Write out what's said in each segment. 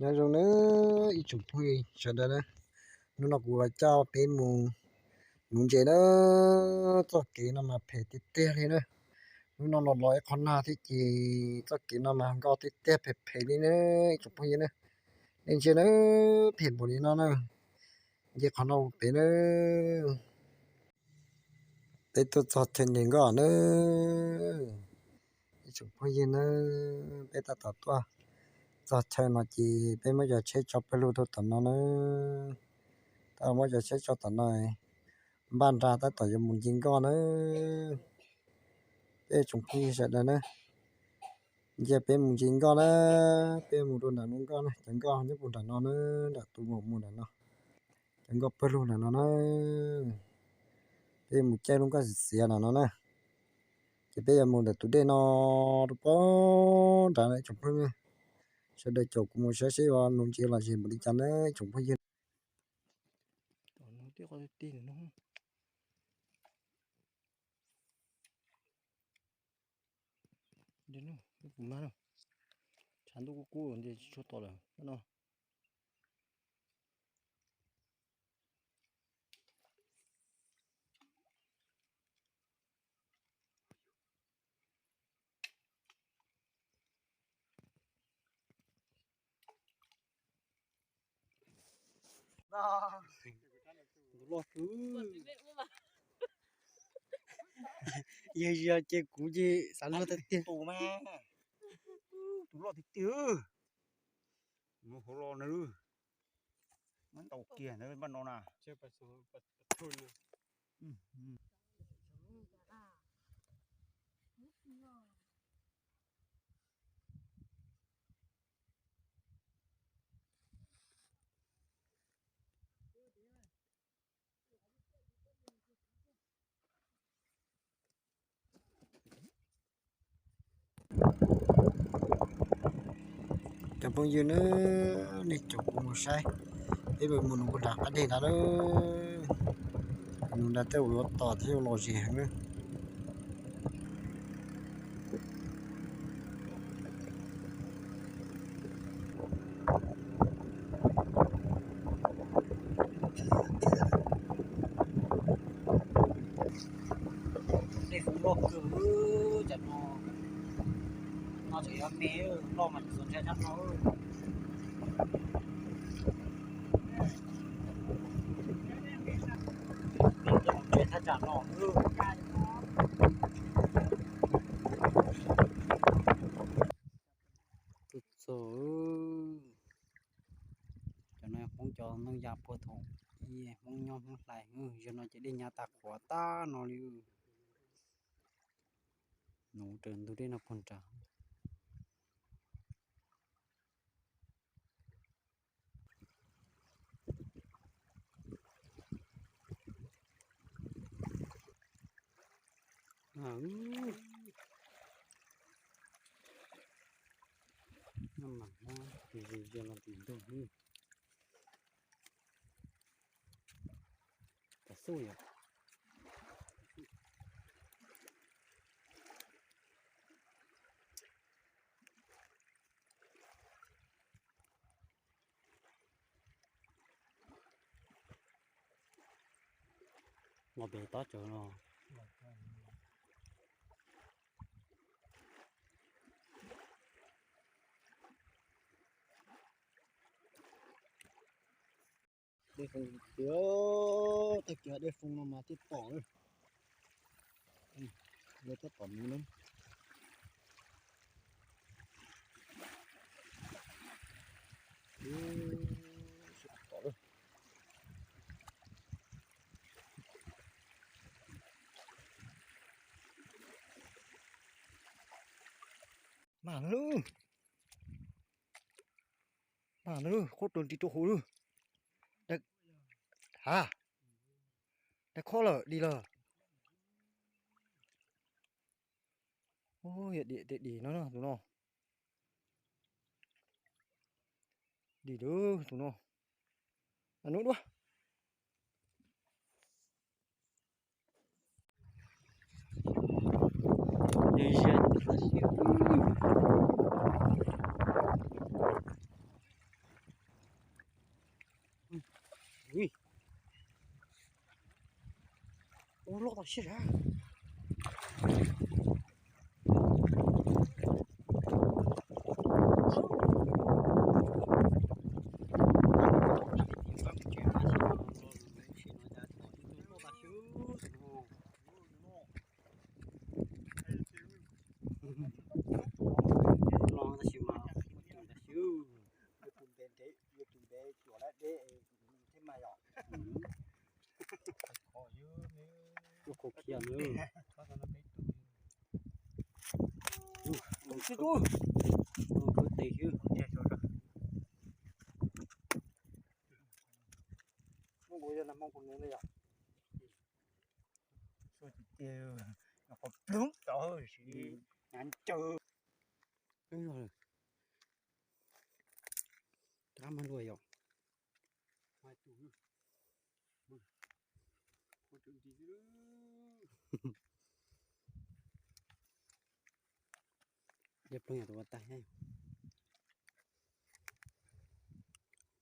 Nyob zoo nawb ib tsoom phooj ywg sawv daws na, hnub no kuv coj peb mus nuv ntses na. Txoj kev no mas phem tiag tiag li na. Hnub no los los ib qho nag thiab ces txoj kev no mas nkoj tiag tiag phem phem li na ib tsoom phooj ywg na. Nej ntsia na, phem npaum li no na. Nce qhov no pem na. Peb tuaj txog chaw nres nkoj na. Ib tsoom phooj ywg na, peb tab tom tuaj txog chaw no ces peb muab cov tsheb tso pawg lug rau tom no na. Tab muab cov tsheb tso tom no, npaj nra tab tom yuav mus nce nkoj na. Peb tsoom phooj ywg sawv daws na, ntsia peb mus nce nkoj na. Peb mus rau nram lub nkoj na, cov nkoj nyob puag nram no na, nram tus maum mus nram no. Cov nkoj pawg lug nram no na. Peb mus caij lub nkoj xiav xiav nram no na. Ces peb yuav mus ntawm tus dej no rau pem nrad na ib tsoom phooj ywg. Sawv daws caum kuv mus saib seb yuav nuv ntses los ze npaum li cas na ib tsoom phooj ywg. Tshav ntuj kub kub ntses tsis tshua tom lawm no. Tus loj kawg. Yog yog ces kuv ces xav luag tiag tiag. Tus loj tiag tiag. Hauv los na, muab ntaus kiag ntawd npaj no na. Cov phooj ywg na, nej caum kuv mus saib, peb mus nuv puag nram qab deg ntawd lawm. Nuv nrad tej uas yuav tom thiab yuav los ze heev na. Dej foob loj kawg, cov no, no tseem yuav me, loj mas txaus ntshai tshaj no. Txog, cov no Hmoob cov ntoo yas puag thaum ub Hmoob nyob Hmoob hlais, zaum no ces dej nyab tag qhuav tag no li. Nws raws ntug dej no puag nrad. Noj mas, tis zis zias los tim ntug. Tam xub yom. Los pem tob tsawv no. Dej foo tiag, tag kiag dej foo no mas thiaj tom. Lawv tab tom nuv na. Tom lawm. Mas lub, mas lub qub rau nti rau hauv lub. Ha, dag khob lawm, dim lawm. Yog dim, dim no, tus no. Dim lawm tus no. Nub duab. Ui, ua loj tas siab sas. Los tab sis mas tus ntev ntev, tus ntev cuam lab deb thiab mas yom. Ua khau khiav nws. Tus tsis tub. Khau tes xwb. Hmoob kuv yog nag hmoob kuv nws li yom. Xua tiag tiag, qhov ploob tod sis nyav ncaws. Rov qab mag dua yom. Yog ploog yog tus ua tag thiab.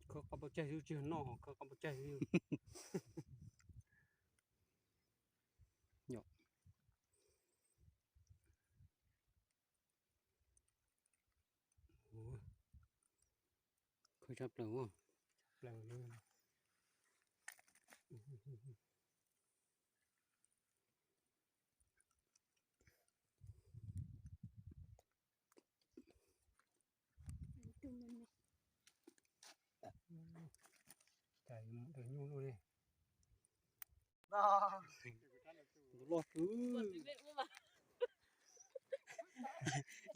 Khawb qab pov tseg xwb tsis yog noj, khawb qab pov tseg xwb. Yom. Khawb tshaj plaws, plaws. Cas mus dhau nyuj luaj li. Tus loj xwb.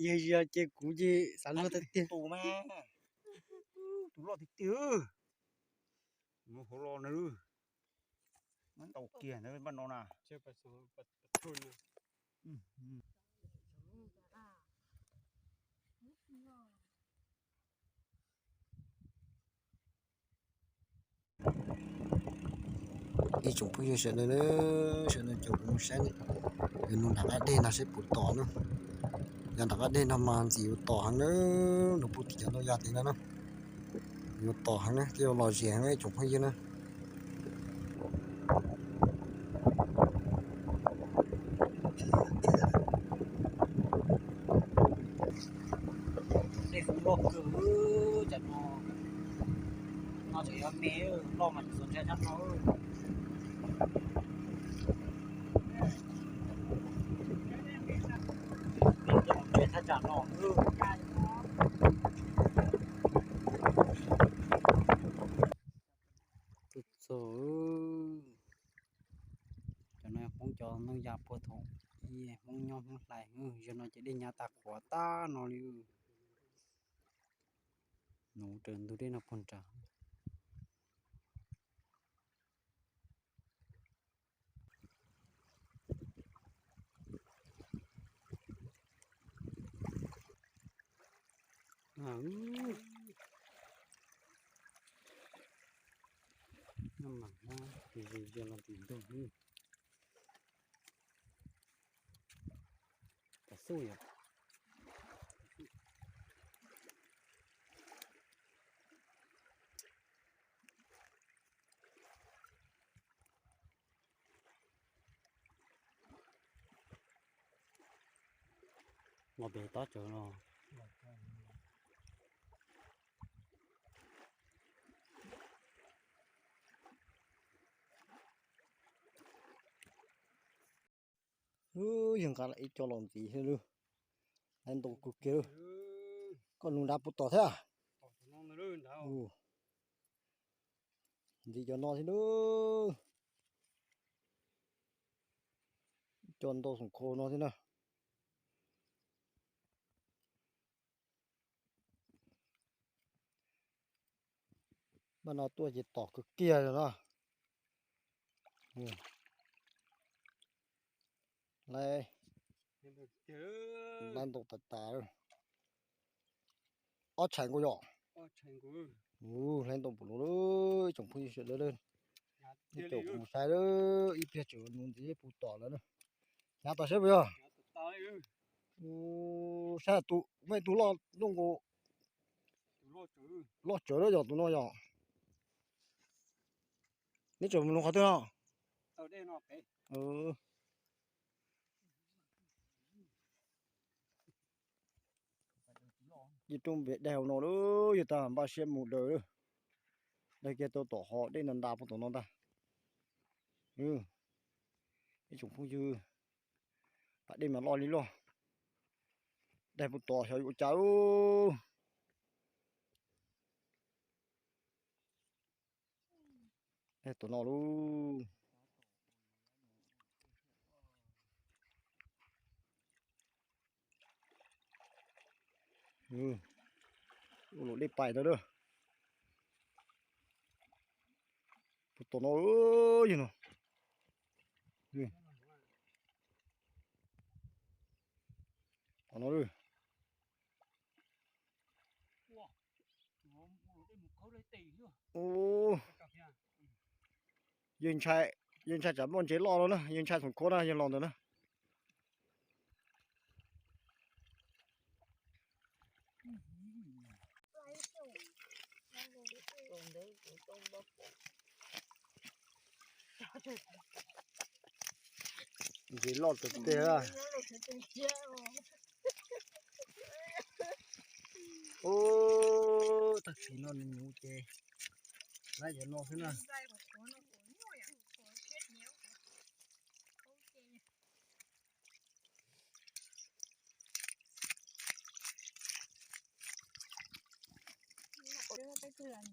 Yog ces kuv ces xav luag tiag tiag. Tus mas, tus loj tiag tiag. Mus hauv los na. Muab ntaus kiag ntawd npaj no na. Ib tsoom phooj ywg sawv daws, sawv daws caum kuv mus saib yus nug nram qab deg no saib puas tom na. Yog nram qab deg no mas ntxim yuav tom heev na, nws puv tim cov ntoo yas tid no na. Yuav tom heev na, thiab yuav lom zem heev ib tsoom phooj ywg na. Dej kuj loj kawg, cov no, no tseem yog me, loj mas tsis txaus ntshai tshaj no. Ntshai thaj tsam no. Tuaj txog, cov no Hmoob cov ntoo yas puag thaum ub Hmoob nyob Hmoob hlais, zaum no ces dej nyav tag qhuav tag no li. Nws raws ntug dej no puag nrad. Noj mas hmab tis zis los tim ntug. Kav xub yom. Los pem tob tsawv los. Yog nqa ib co los ntxiv thiab lawm. Laiv ntau kawg kiag lawm. Koj nug nrad puas tom thiab? Ntxiv cov no thiab lawm. Co ntau xoom khau no thiab na. Npaj no tuaj ces tom kawg kiag no. Laiv, laiv ntau tas tas. Ob tshais nkaus yom. Ub, laiv ntau npaum no lawm, tsoom phooj ywg sawv daws. Ib co kuv mus saib lawm, ib pliag tseem nug ntxiv puas tom lawm na. Hnyav tom saib puas yog? Saib tus, muaj ib tug loj nkaus. Loj tsawv lawm yom, tus no yom. Neb tseem mus qhov twg no? Ib rooj npem daig hauv no lawm, yog tas npaj siab mus daws. Daig kiag tau tom hov dej nta nta puag tom no ntag. Ib tsoom phooj ywg, pas dej mas loj li loj. Daig puag tom xyov yuav ua cas. Tom no lauj. Ua luam dej pais ntawd a. Puag tom no, yog no. Tom no. Yawg ntshai, yawg ntshai tsam muaj ntses loj no na, yawg ntshai txhoom khuab na yawg los ntawd na. Ntses loj tiag tiag. Ub, tag kis no nws nyuv ces lawv yuav no xwb na. Tus las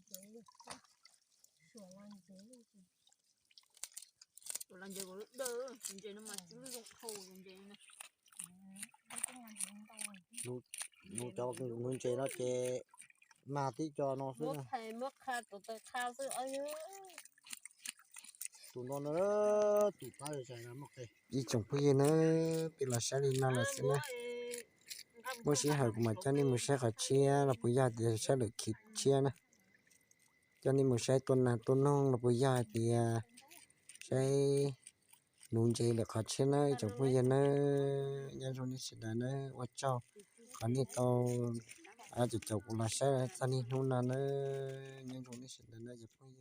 ntses kuv lub dawj, tus ntses no mas tsis lub zoo dhau tus ntses no. Tus cov ntses no ces mag tib co no xwb. Muab qha tus taws qha xwb os. Tus no na, tus qab zais no muaj qe. Ib tsoom phooj ywg na, peb los saib li no lawm xwb na. Muaj sij hawm kuv mam coj nej mus saib qhov tshiab los puas yog hais tias saib lawm khiv tshiab na. Coj nej mus saib tua nas tua noog los puas yog hais tias saib nuv ntses lawm qhov tshiab na ib tsoom phooj ywg na. Nyob zoo nej sawv daws na, ua tsaug qhov nej tau caum caum kuv los saib txog niaj hnub no na. Nyob zoo nej sawv daws na cov phooj ywg.